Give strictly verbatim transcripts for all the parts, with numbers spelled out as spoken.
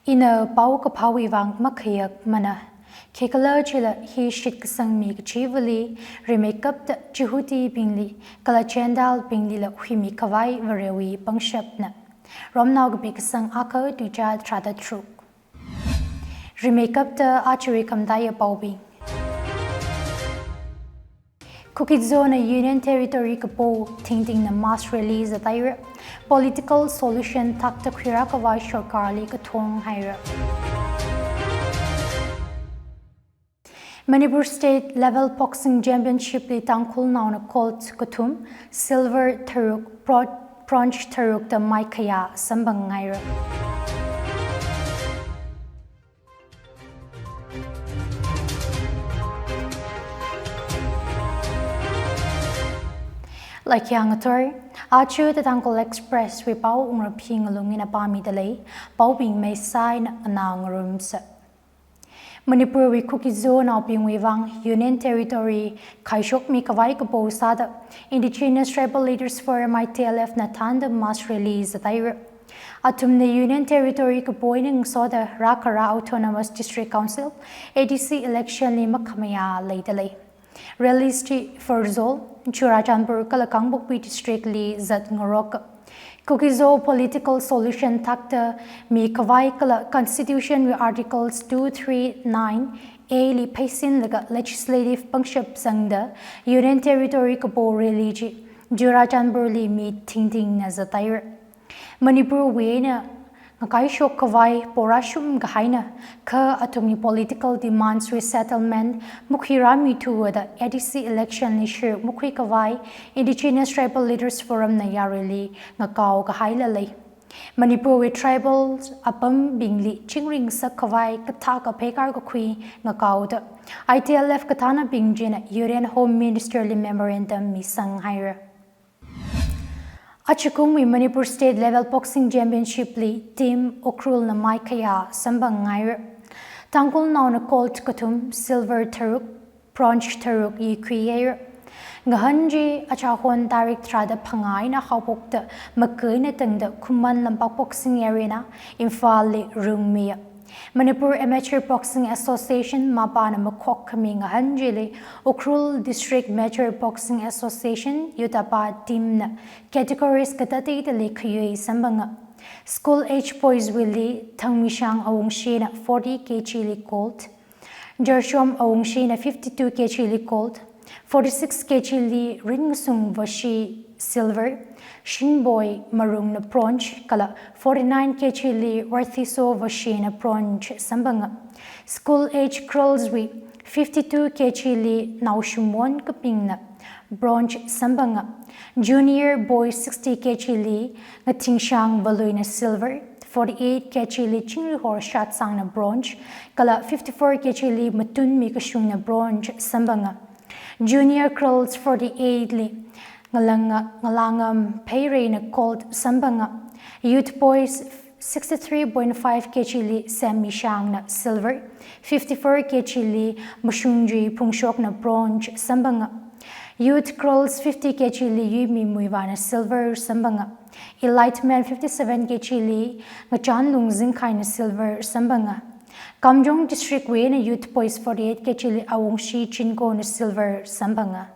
Ina pao kaphāwui vang makhayakmana. Khikhalajila hi shitkasang mi kachivali, rimeikapta Jihudibingli, kala Gentilebilila huimikhavai Varewui pangshapna. Romnao kapi kasang akha tuizā tharāda tharuk. Rimeikapta ajawui khamataiya paobing. Kuki-Zona Union Territory kapo thingtingna mass rally zathaira, political solution thakta khuirākhavai sorkarli kathong haira. Manipur State Level Boxing Championship li Tangkhulnaona gold kathum, silver tharuk, bro-, bronze tharukda maikhayā samphang haira. Laikhayā ngathor, aja The Tangkhul Express wui pao ungra phingalung ina pāmida lei, paobing meisaina nganā ngarumsa. Manipurwui Kuki-Zonaobingwui vang Union Territory khaishokmikhavai kapo sāda Indigenous Tribal Leaders Forum, I T L F na thānda mass rally zathaira. Athumna Union Territory kapo eina ngasoda rākharā Autonomous District Council, A D C election li makhamayā leida lei. Rallies chi Pherzawl, Churachandpur kala Kangpokpi District li zatngaroka. Kuki-Zo political solution thakta mikhavai kala Constitution wui Articles two three nine A li pheisinlaga legislative pangshap zangda Union Territory kapo rally chi Churachandpur li mi thingtingna zathaira. Manipurwui eina ngakaishokkhavai porā shumkahaina, kha athumwui political demands wui settlement makhuirāmithuda A D C election li sharuk makhuikhavai Indigenous Tribal Leaders Forum na yaruili ngakaokahaila lei. Manipurwui tribal apambingli chingri ngasakkhavai kathā kaphei karkakhui ngakaoda I T L F kathānabing china Union Home Minister li memorandum misang haira. Ajakumwui Manipur State Level Boxing Championship li Team Ukhrul na maikhayā samphang haira. Tangkhulnaona gold kathum, silver tharuk, bronze tharuk yikhui haira. Ngahān chi achāhon tarik tharāda phangā eina haophokta maka eina tangda Khuman Lampak Boxing Arena, Imphal li rungmiya. Manipur Amateur Boxing Association, MABA na makhokkhami ngahān chili Ukhrul District Amateur Boxing Association, UDABA team na categories katateidali khayui samphanga. School age boys wuili Thangmishang Awungshina forty K G li gold, Jarshom Awungshina fifty-two K G li gold, forty-six K G li Ringasung Vashi silver, Shingboi Marungna bronze, kala forty-nine K G li Varthiso Vashina bronze samphanga. School age girls wui fifty-two K G li Naoshimwon Kapingna bronze samphanga. Junior boys sixty K G li Ngathingshang Valuina silver, forty-eight K G li Chingrihor Shatsangna bronze, kala fifty-four K G li Matunmi Kashungna bronze samphanga. Junior girls forty-eight li Ngalanga-, Ngalangam Pheireina gold samphanga. Youth boys sixty-three point five K G li Semishangna silver, fifty-four K G li Mashungjui Phungshokna bronze samphanga. Youth girls fifty K G li Yuimi Muivahna silver samphanga. Elite men fifty-seven K G li Ngachanlung Zingkhaina silver samphanga. Kamjong District wui eina Youth Boys forty-eight K G li Awungshi Chinkona silver samphanga.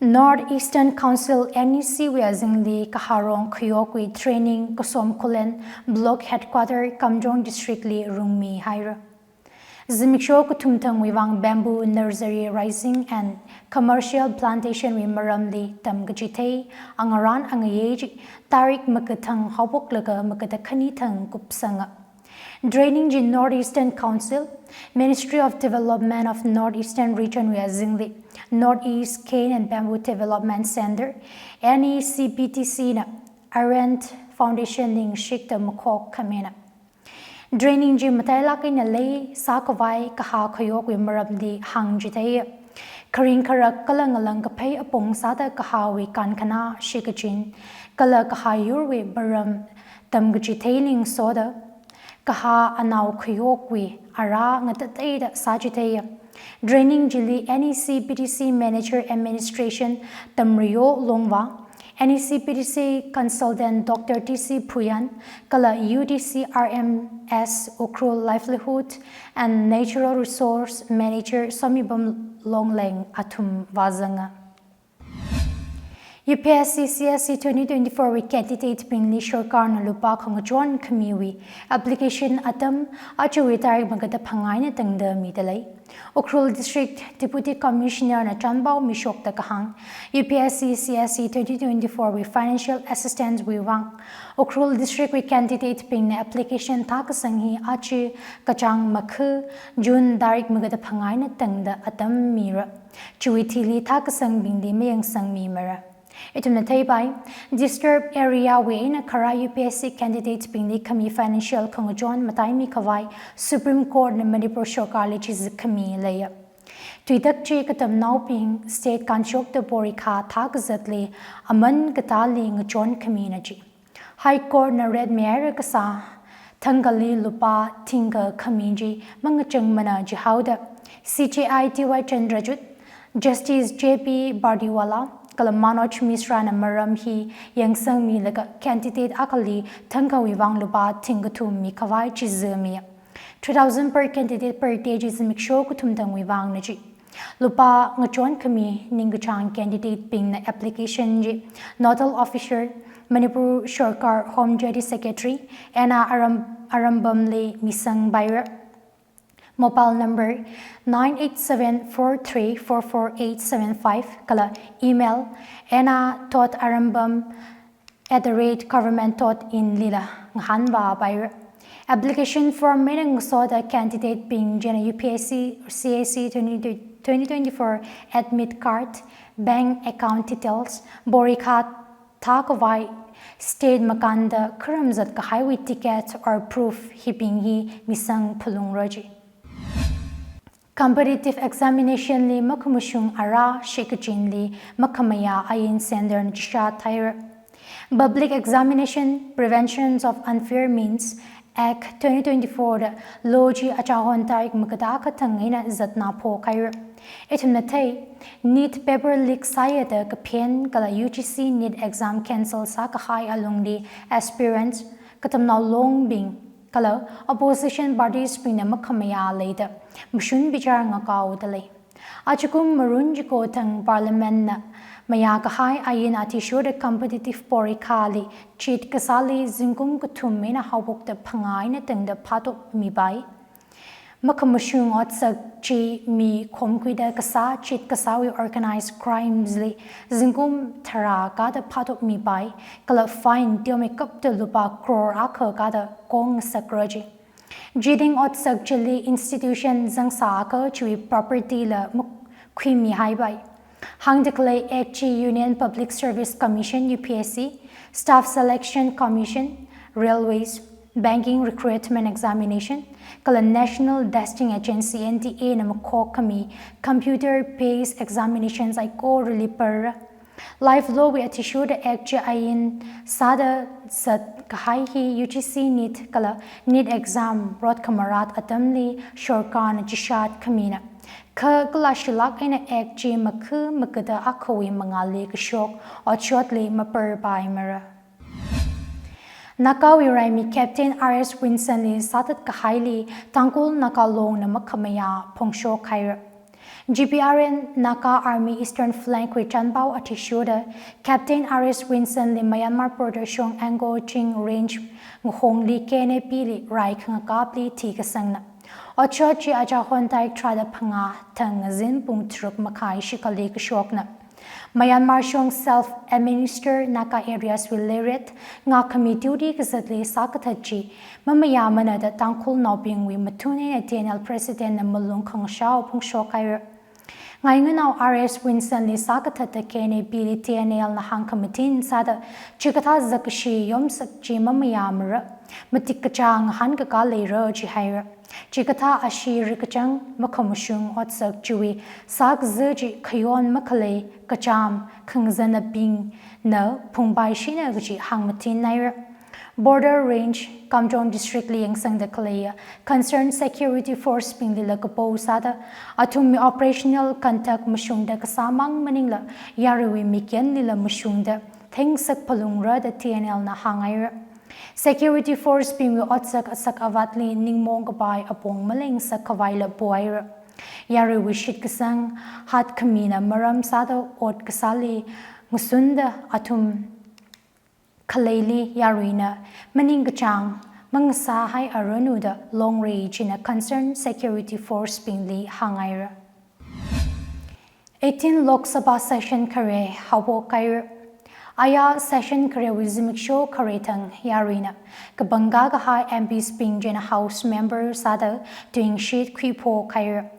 North Eastern Council, N E C wui azingli kaharong khayokwui training Kasom Khullen Block Headquarter Kamjong District li rungmihaira. Zimiksho kathum thangwui vang bamboo nursery raising and commercial plantation wui maramli tamkachithei angarān angayei chi tarik makathang haophoklaga makada khani thang kupsanga. Training chi North Eastern Council, Ministry of Development of North Eastern Region wui azingli North East Cane and Bamboo Development Centre, N E C B D C na Arent Foundation li ngashikta makhok khamina. Training chi matailāk eina leisā khavai kahā khayokwui maramli hāngchithei. Kharing kharak kala ngalang kaphei apong sāda kahāwui kankhana shikachin kala kahā yurwui maram tamkachithei ning soda kahā anao khayokwui ara ngatateida sāchithei. Training chili N E C P T C Manager Administration Tamriyo Longva, N E C P T C Consultant Doctor T C Phuyan, kala U T C R M S Ukhrul Livelihood and Natural Resource Manager Somibam Longleng athum vāzanga. U P S C C S E twenty twenty-four wui candidate bingli sarkarna lupā khangachon khamiwui application atam ajawui tarik magada phangā eina tangda midalei. Ukhrul District Deputy Commissioner na chanpao mishokda kahāng, U P S C C S E twenty twenty-four wui financial assistance wui vang Ukhrul District wui candidate bingna application thākasang hi aja kachāng makha June tarik magada phangā eina tangda atam mira. Chiwui thili thākasangbingli mayangsangmimara. Ithumna theipai, disturbed area wui eina kharā U P S C candidate bingli khami financial khangachon mataimi khavai Supreme Court na Manipur sarkarli chizak khami leiya. Tuitak chi katamnaobing state kanshokta porikha thākazatli aman katāli ngachon khamina chi. High Court na rate mihaira kasā thangkhali lupā thingkha khami chi mangachangmana jihaoda C J I T Y Chandrachud, Justice J P Bardiwala kala Manoj Misra na maram hi yangsangmilaga candidate akhali thangkhawui vang lupā thingkathum mikhavai chizami. Three thousand per candidate per day chi zimiksho kathum tangwui vangna chi. Lupā ngachon khami ningkachāng candidate bingna application chi Nodal Officer, Manipur Sarkar Home Duty Secretary, N R Aram-, Arambamli misangpaira. Mobile number nine eight seven four three four four eight seven five kala email N R dot arambam at the rate government dot in lila ngahānvāpaira. Application form eina ngasoda candidate bing china U P S C C S E twenty, twenty twenty-four admit card, bank account details, porikha thākhavai state makānda kharam zat kahaiwui ticket or proof hibing hi misang phalungra chi. Competitive examination li makhamashung ara shikachinli makhamayā ain centre na chishat haira. Public Examination Prevention of Unfair Means Act twenty twenty-four da law chi achahon tarik magada kathang eina zatna phokhaira. Ithumna thei, NEET paper leak sāya da kaphen kala U G C NEET exam cancel sākahai alungli aspirants, katamnao longbing kala opposition parties bingna makhamayā leida mashun bichar ngakaoda lei. Ajakum Marun chiko thang Parliament na mayākahai ain athishurda competitive porikhali cheat kasāli zingkum kathum eina haophokda phangā eina tangda phatop mipai. Makhamashung otsak chi mi khomkhuida kasā cheat kasāwui organized crimes li zingkum tharā kāda phatop mipai, kala fine teomeikapta lupā crore akha kāda kong ngasakra chi. Cheating otsak chili institution zangsā akha chiwui property la makhuimihaipai. Hāngda khalei Act chi Union Public Service Commission, U P S C, Staff Selection Commission, Railways, Banking Recruitment Examination, kala National Testing Agency, N T A na makhok khami computer based examinations saikorali para. Life law wui athishurda Act chi ain sāda zat kahai hi U G C NEET kala NEET exam rot khamarat atamli sarkarna chishat khamina. Kha kalāshilāk eina Act chi makha makada akhawui mangāli kashok otshotli maparpaimara. Nagawui raimi Captain R S Winson li sāthat kahaili Tangkhul Naga Long na makhamayā phongshok haira. G P R N Naga Army Eastern Flank wui chanpao athishurda Captain R S Winson li Myanmar border shong Angkor Ching Range ngahongli K N A P li rai khangakapli thikasangna. Otshot chi achahon tarik tharāda phangā thang ngazin pung tharuk makhai shikhali kashokna. Myanmar shong self-administered Naga areas wui leiret ngākhami duty kazatli sākathat chi mamayāmana da Tangkhulnaobingwui mathun eina T N L President na malung khangashao phongshok haira. Ngainganao R S Winston li sākathatta K N A P li T N L na hāngkhamatin sāda, chikathā zakkashi yomsak chi mamayāmara, matik kachāng hāngkakā leira jihaira. Chikathā ashee rikachang makhamashung otsak chiwui sākazā chi khayon makhalei kachām khangazanabingna phungpaishina kaji hāngmatinnaira. Border Range, Kamjong District li yangsangda khaleiya Concerned Security Force bingli lākapo sāda, athumwui operational conduct mashungda kasāmang maningla, yaruiwui mikyanlila mashungda thengsak phalungra da T N L na hāngngaira. Security Force bingwui otsak asak avātli ningmaong kapai apong malengsak khavaila pohaira. Yaruiwui shitkasang hatkhamina maram sāda ot kasāli ngasunda athum khaleili yaruina maningkachāng mangasāhaiaranu da Longri china Concerned Security Force bingli hāngngaira. Eighteen Lok Sabha session khare haophok kahaira. Aya session kharewui zimiksho khare thang yaruina kapangkā kahai M Ps bing china House member sāda tuingashit khuiphok kahaira.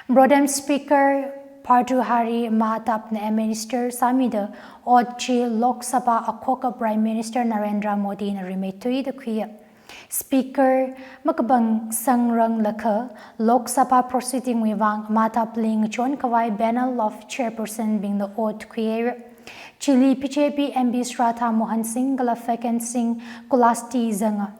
Pro Tem Speaker Bhartruhari Mahtab na administer sāmida ot chi Lok Sabha akhokka Prime Minister Narendra Modi na rimeithuida khuiya. Speaker makapang sangranglakha Lok Sabha proceeding wui vang Mahtab li ngachon khavai panel of chairperson bingna ot khuihaira. Chili B J P M Ps Radha Mohan Singh kala Fagan Singh Kulas ti zanga.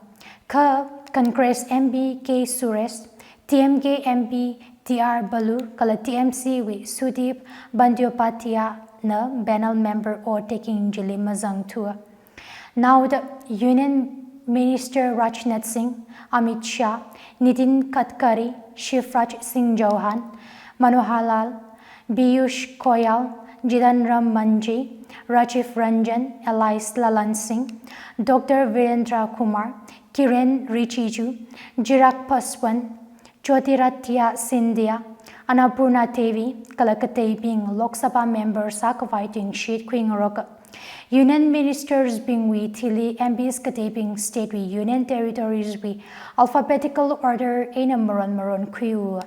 Kha Congress M P K Suresh, T M K M P T R Balu kala T M C wui Sudeep Bandyopadhyay na panel member ot taking chili mazangthua. Naoda Union Minister Rajnath Singh, Amit Shah, Nitin Gadkari, Shivraj Singh Chouhan, Manohar Lal, Piyush Goyal, Jiten Ram Manji, Rajiv Ranjan, alias Lalan Singh, Doctor Virendra Kumar, Kiren Rijiju, Chirag Paswan, Jyotiraditya Scindia, Annapurna Devi kala kateibing Lok Sabha member sākhavai tuingashit khuingaroka. Union Ministers bingwui thili M Ps kateibing state wui Union Territories wui alphabetical order eina maron maron khuiu.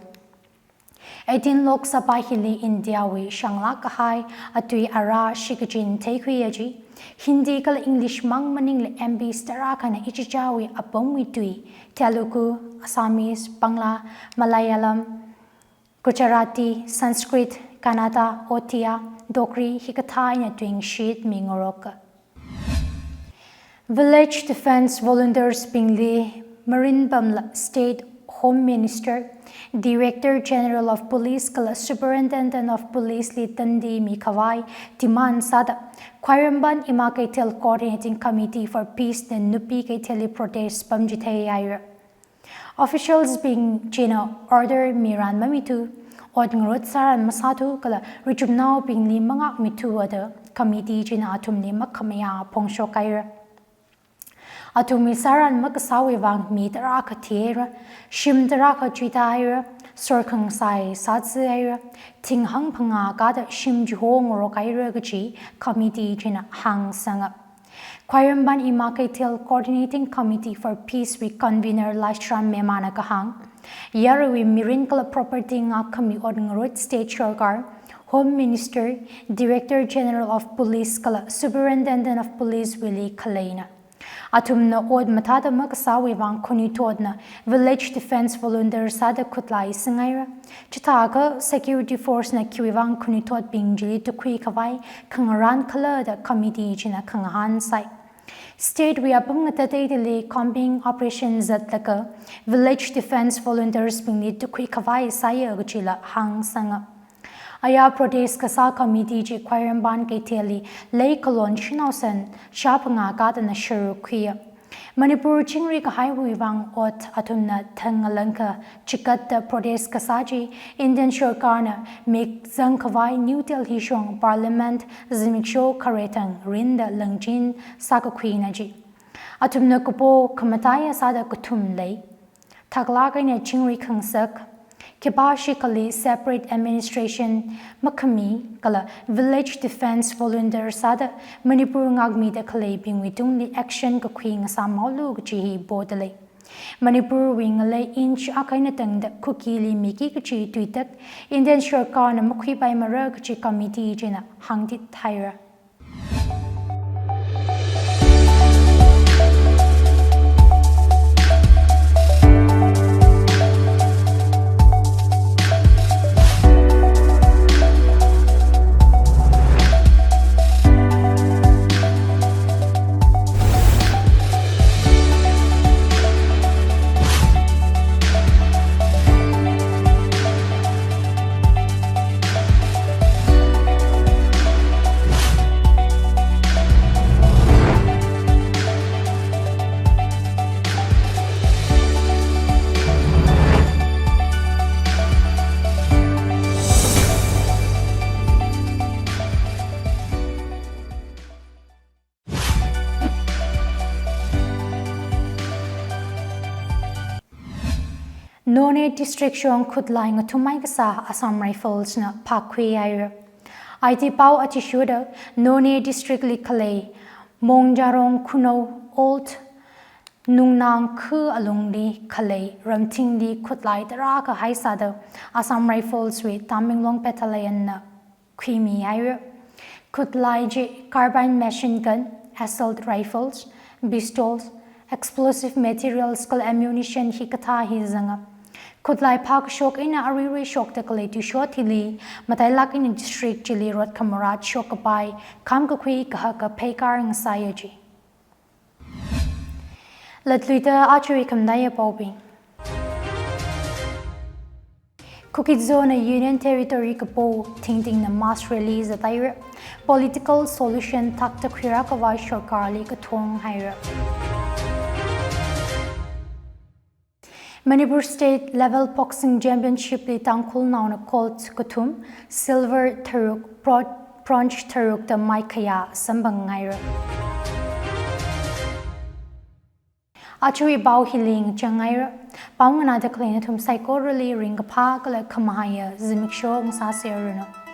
Eighteen Lok Sabha hili India wui shanglāk kahai atui ara shikachin theikhuiya chi, Hindi kala English mang maningla M Ps tarākhana ichichāwui apamwui tui, Telugu, Assamese, Bangla, Malayalam, Gujarati, Sanskrit, Kannada, Odia, Dogri hikathā eina tuingashit mingaroka. Village Defence Volunteers bingli marin pamla State Home Minister, Director General of Police kala Superintendent of Police li tandi mikhavai demand sāda Khwairamband Ima Keithel Coordinating Committee for Peace na Nupi Keithel li protest pamchitheihaira. Officials bing china order miran mamithu, ot ngarut sāran masāthu kala richumnaobingli mangakmithu da committee china athumli makhamayā phongshok haira. Athumwui sāran makasāwui vang mi tarākha thihaira, shim tarākha chuitāhaira, sorkhangasai sāzāhaira, thinghang phangā kāda shim chiho ngarok haira kaji committee china hāngsanga. Khwairamband Ima Keithel Coordinating Committee for Peace wui convener Laishram Memana kahāng, yaruiwui mirin kala property ngakkhami ot ngarut State Sarkar, Home Minister, Director General of Police kala Superintendent of Police wuili khaleina. Athumna ot mathāda makasāwui vang khanuithotna Village Defence Volunteer sāda khutlai singhaira. Chithākha security force na khiwui vang khanuithotbing chili tukhui khavai khangarān khala da committee china khangahān sai. State wui apam ngatateili combing operation zatlaga Village Defence Volunteers bingli tukhui khavai sāya kajila hāngsanga. Aya protest kasā committee chi Khwairamband Keithelli lei kalon shanaosan shāphangā katana sharuk khuiya. Manipur chingri kahaiwui vang ot athumna thang ngalangkha chigatda protest kasā chi Indian Sarkarna mikzang khavai New Delhi shong Parliament zimiksho kharethang rinda langchin sākakhuina chi. Athumna kapo khamataiya sāda kathum lei. Thaklāk eina chingri khangasak, khipāshi kali separate administration makhami kala Village Defence Volunteer sāda Manipur ngākmida khaleibingwui tungli action kakhui ngasāmhaolu kaji hi podalei. Manipurwui ngalei inch akha eina tangda Kukili miki kachi tuitak Indian sorkarna makhuipaimara kachi committee china hāngtit haira. Noney District shong khutlai ngathumai kasā Assam Rifles na phākhui haira. Aiti pao athishurda Noney District li khalei Mongjarong Khunou Old Nungnang khu alungli khalei ramthingli khutlai tarākha haisāda Assam Rifles wui Tamenglong Battalion na khuimi haira. Khutlai chi carbine machine gun, assault rifles, pistols, explosive materials kala ammunition hikathā hi zanga. Khutlai phākashok eina aruirui shokda khalei tuishot hili matailāk eina district chili rot khamarāt shok kapai, kham kakhui kahaka pheikar ngasāya ji. Latluida aja khamataiya paobing. Kuki-Zo na Union Territory kapo Thingting na mass rally zat haira. Political solution thakta khuirā khavai sorkarli kathong haira. Manipur State Level Boxing Championship li Tangkhulnaona gold kathum, silver tharuk, bro-, bronze tharuk da maikhayā samphang haira. Ajawui pao hili ngachang haira. Pao nganāda khalei nathum saikorali ringkaphā kala khamahaiya zimiksho ngasāserranu.